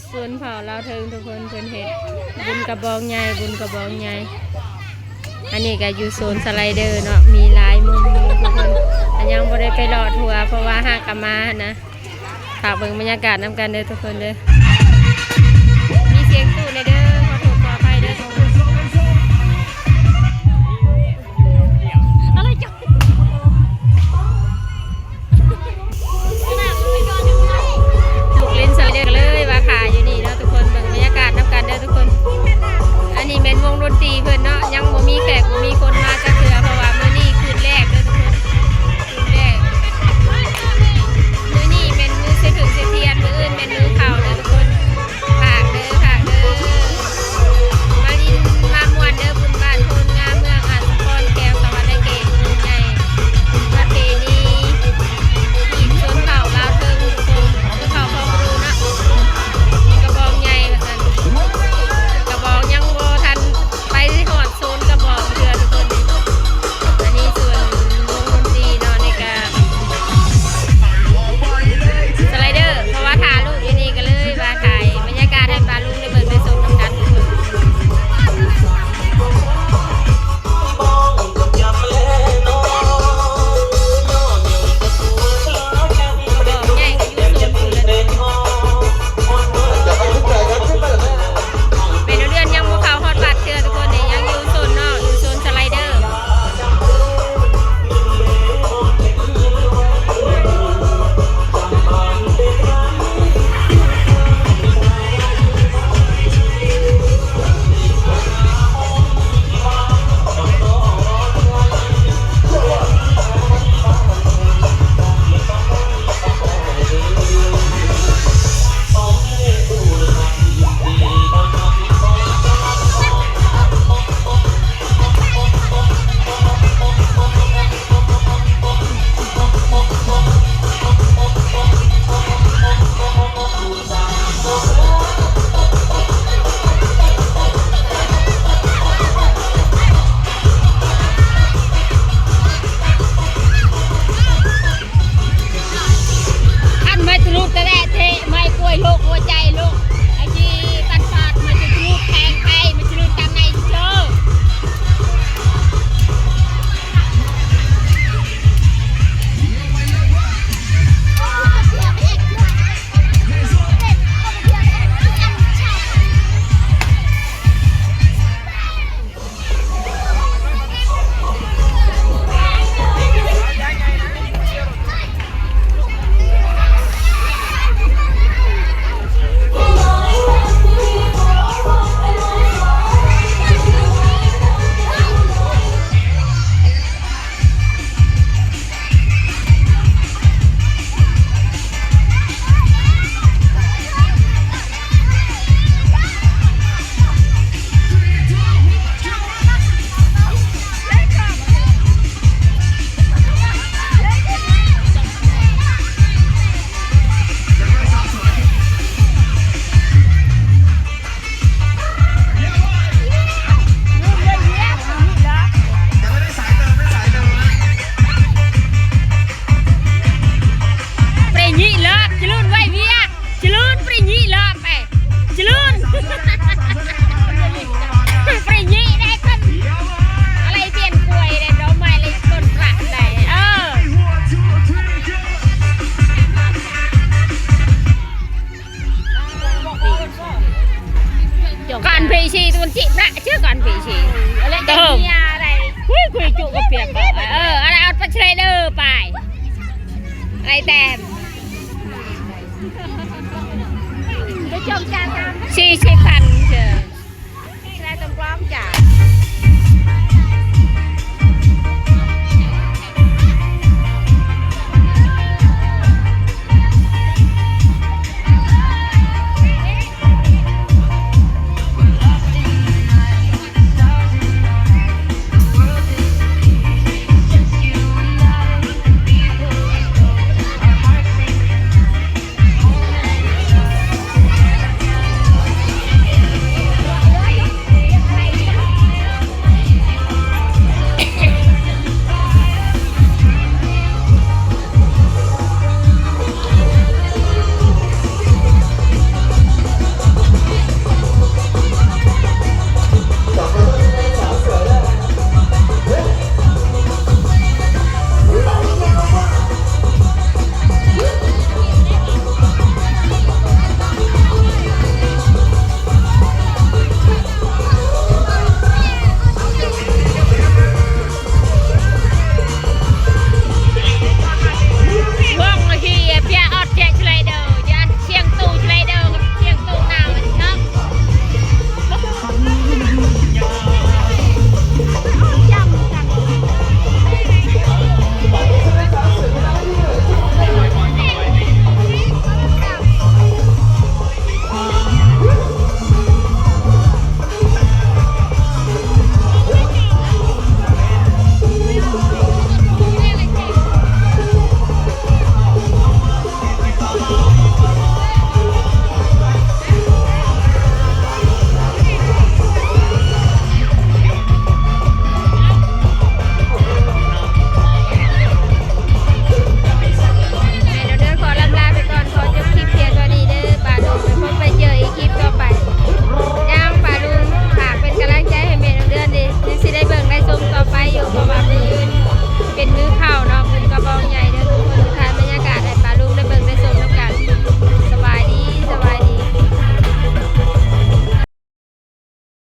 ຊົນເຜົ່າລາວເທິງທຸກຄົນ ເພິ່ນເຮັດບຸນກະບອງໃຫຍ່ ບຸນກະບອງໃຫຍ່. ອັນນີ້ກະຢູ່ໂຊນສະໄລເດີເນາະ ມີຫຼາຍມຸມຢູ່ທຸກຄົນ ກະຍັງບໍ່ໄດ້ໄປເລາະທົ່ວ ເພາະວ່າຫາກະມາຫັ້ນນະ. ຝາກເບິ່ງບັນຍາກາດນຳກັນເດີທຸກຄົນເດີ. ມີສຽງຕູ້ແດ່ເດີ ຂໍໂທດຂໍອະໄພເດີທຸກຄົນ. ອະໄລຈັກ ລູກຫຼິ້ນສະໄລເດີ ກະເລີຍວ່າຖ້າຢູ່ນີ້ເນາະທຸກຄົນ. ເບິ່ງບັນຍາກາດນຳກັນເດີທຸກຄົນ. ອັນນີ້ແມ່ນວົງດົນຕີເພິ່ນເນາະ ຍັງບໍ່ມີແຂກບໍ່ມີຄົນມາຈັກເທື່ອ ເພາະວ່າມື້ນີ້ຄືນແລກເດີທຸກຄົນ ຄືນແລກ. ມື້ນີ້ແມ່ນມື້ສະເຖິງສະທຽນ ມື້ອື່ນແມ່ນມື້ເຂົ້າເດີທຸກຄົນ. ຝາກເດີ ຝາກເດີ ມາຫຼິ້ນມາມ່ວນເດີ ບຸນບ້ານໂພນງາມ ເມືອງອາດສະພອນ ແຂວງສະຫວັນນະເຂດ ເມືອງໃຫຍ່ ປະເພນີຮີດຊົນເຜົ່າລາວເທິງ ຊົນເຜົ່າຄອງບຣູເນາະ. ກະບອງໃຫຍ່ວ່າຊັ້ນ ກະບອງຍັງບໍ່ທັນໄປຮອດ ໂຊນກະບອງເທື່ອທຸກຄົນນີ້. ອັນນີ້ສ່ວນວົງດົນຕີເນາະ ໃນການສະໄລເດີ ເພາະວ່າຖ້າລູກຢູ່ນີ້ ກະເລີຍວ່າຖ່າຍບັນຍາກາດໃຫ້ປ້າລຸງໄດ້ເບິ່ງໄດ້ຊົມນຳກັນທຸກຄົນ. ກະບອງໃຫຍ່ກະຢູ່ໂຊນພຸ້ນແຫຼະ. ແມ່ນເດືອນຍັງບໍ່ເຂົ້າຮອດວັດເທື່ອທຸກຄົນນີ້ ຍັງຢູ່ໂຊນນອກ ຢູ່ໂຊນສະໄລເດີ. ອັນໄມ້ທະລຸແຕະເທ ໄມ້ກວຍໂລກຫົວໃຈໂລກ ໄອ້ຈີປັນປາດ ໄມ້ທະລຸແທງໄປ ໄມ້ທະລຸຕາມໃນເຊີ. ປະນິຍິເລີບ ຈະລຸນໄວວຽ ຈະລຸນ ປະນິຍິເລີບ ໄປ ຈະລຸນ ປະນິຍິໄດ້ຄົນ ອະໄລປ່ຽນກວຍໄດ້ ດອກໄມ້ໄດ້ຕົ້ນປະໄດ້ ເອີ. ການພີຊີ ຕຸນຈິບນະ ເຊື່ອການພີຊີ ອະໄລຈັກເມຍໄດ້ ອຸ້ຍ ຄຸຍຈຸກະປຽກ ເອີ ອະໄລເອົາໄປເຊີເດີ ໄປ ອະໄລແຕ້ມ ໄປຈອມຈານ ສີ່ສິບພັນ ເຊີ ໄດ້ຕ້ອງກລອມຈ້າ